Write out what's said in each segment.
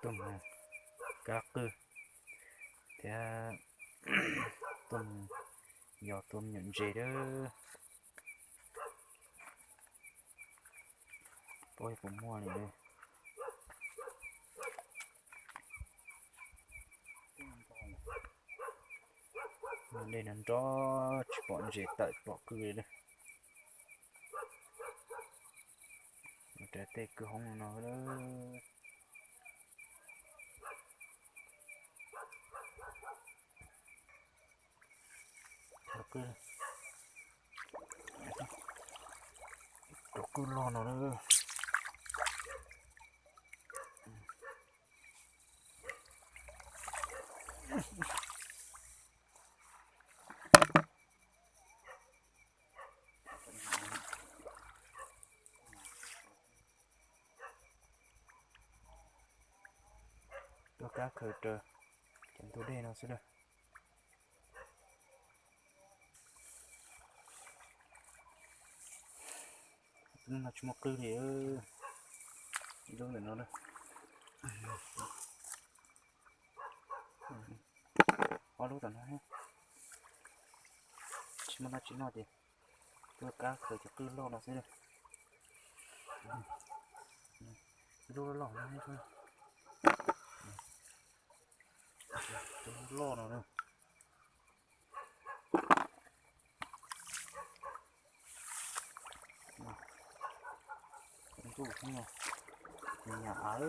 Tuaj mus kab qwj thiab tuaj mus yos tua me nyuam ntses a. Pom puas muaj li. Dej no nrov tsis pom ntses tawm pom qwj li. Rau tej kwj hoob no. Rau qwj loj no. Tuaj kab khaws raws cov ntug dej no xwb na. Lub no tsis muaj qwj li. Lub ntawm no, ob lub tom no, tsis muaj dab tsi noj ces tuaj kab khaws cov qwj loj no xwb. Lub loj no, lub loj no. Ntuj, nyam av.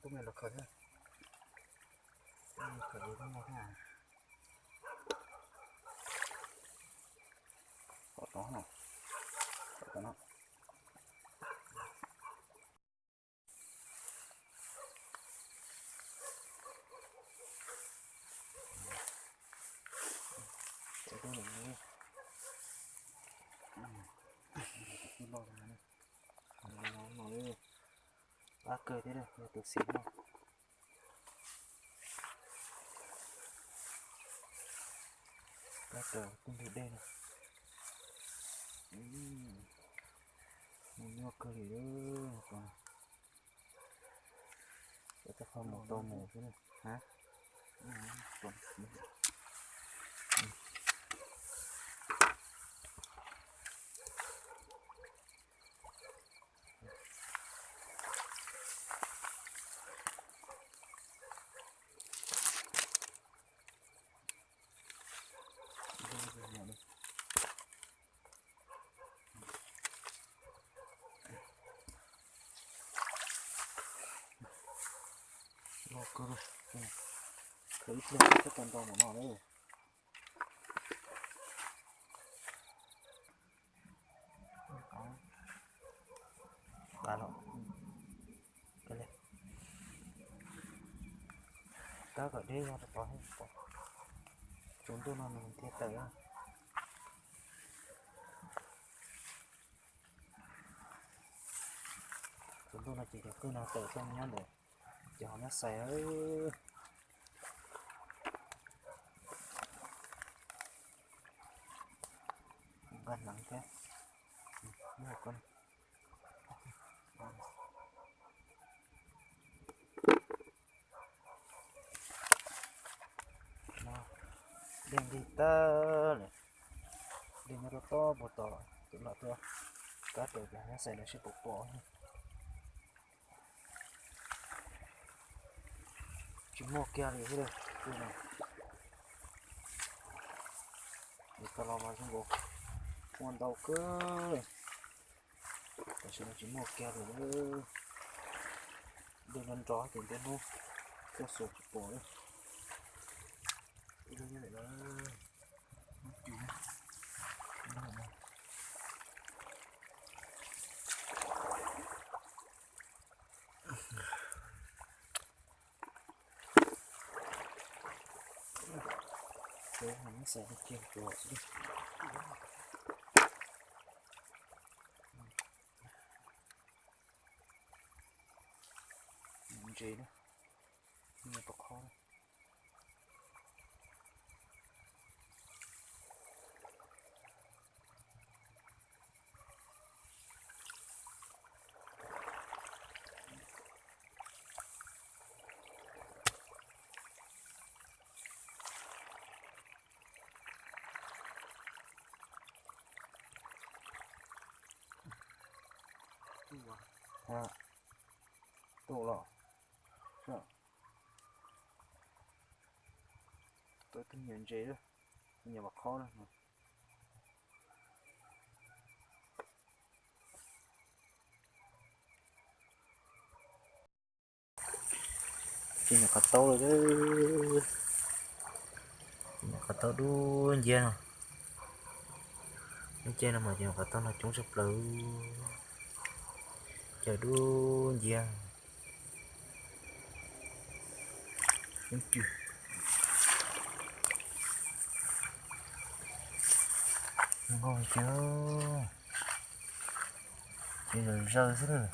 Tuaj los khaws thiab. Khaws li no thiab. Pom tod no. Pom tod no. Qab kawg thiab, yog tus xim no. Kab raws tej ntug dej no. Mus nyuaj kawg li. Cov tej qhov mus tau mus xwb na. Loj kawg, khaws ib pliag xwb twb tau ntau npaum no lawm. Kab kom deb zog rau tod, tsaus ntuj no nws thiaj tawm. Tsaus ntuj no ces cov qwj no tawm tuaj nyob ntawm cov hauv nyob xais. Nqa hneev thiab. Dej nqig tag lawm, dej nyob rau tod puag tod, tus los tuaj kab raws cov nyob xais lawm seb puas pom. Tsis muaj kiag li thiab. Tau los mas zoo nkaus muaj ntau kawg. Tam sim no tsis muaj kiag li. Dej nrov nrov ces ntiab hnub tuaj xuas tsis pom li. Cov no xav kiag cov ntses na. Nyias pov qhob. Tuaj los, tuaj twb nyias ntses, nyias pov qhob na. Ces nyuam qhov taub lawm, ces nyuam qhov taub dub nciab no. Lub caij no mas ces nyuam qhov taub no coob tshaj plaws, cov dub nciab. Nqos kiag, ces zawm zaws xwb lawm.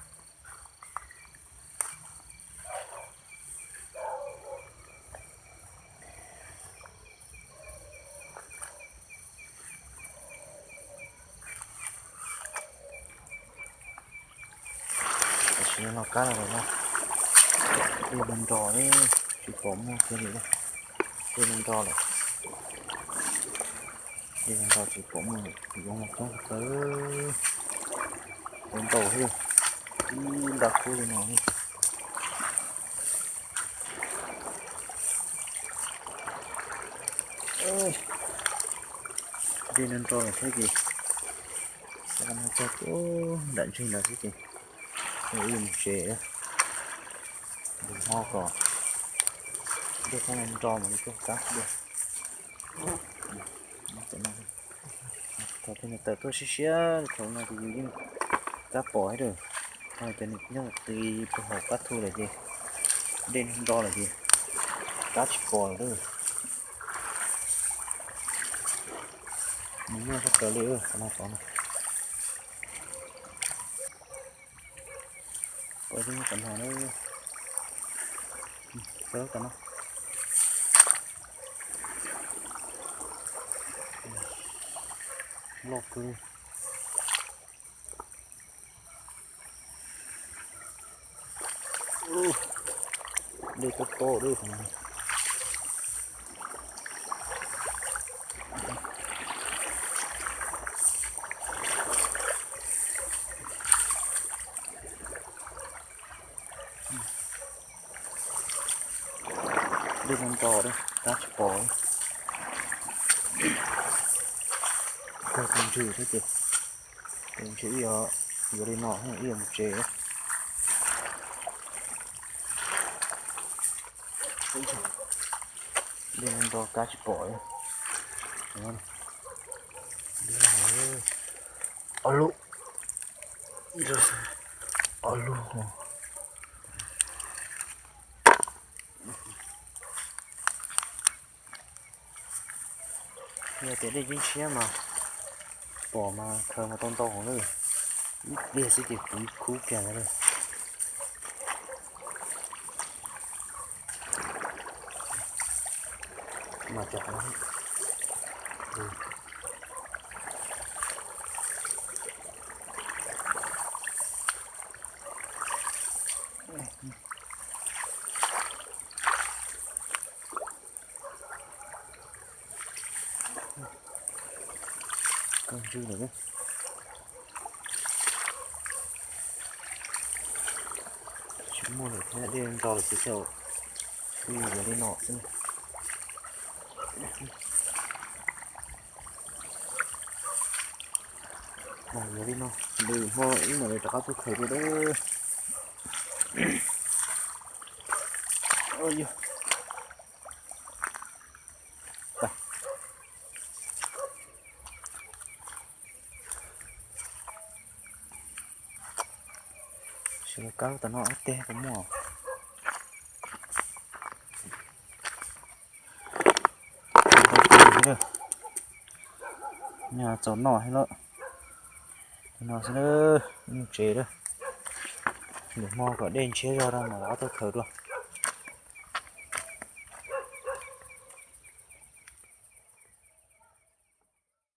Tam sim no qab los lawm no, dej nrog nrog, tsis pom muaj kiag li, dej nrog nrog lawm. Dej nrog nrog tsis pom muaj, yoov los coob tawv, ntau thiab, ib nrab kub li no. Dej nrog nrog lawm thiab ces, xa no txog nram ntseeg no xwb ces, ib mus tsev, hmo kom dej nrog nrog mus li tuaj kab dua. Thaum twg nws tawm tuaj siab siab li thaum no ces yus yeej kab pom thiab. Ho cov nws nyob qis rau hauv qab thu lawm ces, dej nrog nrog lawm ces kab tsis pom lawm. Nws nyuaj kawg li qhov no, qhov no. Pom tom no, tom no loj kawg. Dej tob tob lawm. Dej nrog nrog, kab tsis pom. Kawg tus ntswg thiab ces, tus ntswg ib yuav li no ib yuav mus tsev. Dej nrog nrog kab tsis pom. Ob lub, ob lub. Yog tias dej ceeb tshiab mas pom mas khaws mas tau ntau heev na. Ib pliag xwb ces kuv khub kiag ntawd lawm. Mas cov Kawg ntswg lawm. Tsis muaj lawm thiab, dej nrog lawm ces tau, ib yuav li no xwb. Yuav li no, lwm hmo wb mam li rov qab tuaj khaws dua. Sawv daws kab tam no ob teg puas muaj? Nyob txaus noj thiab lawm. No xwb, mus tsev lawm. Lwm hmo kom dej ntshiab zog rau mam rov qab tuaj khaws dua.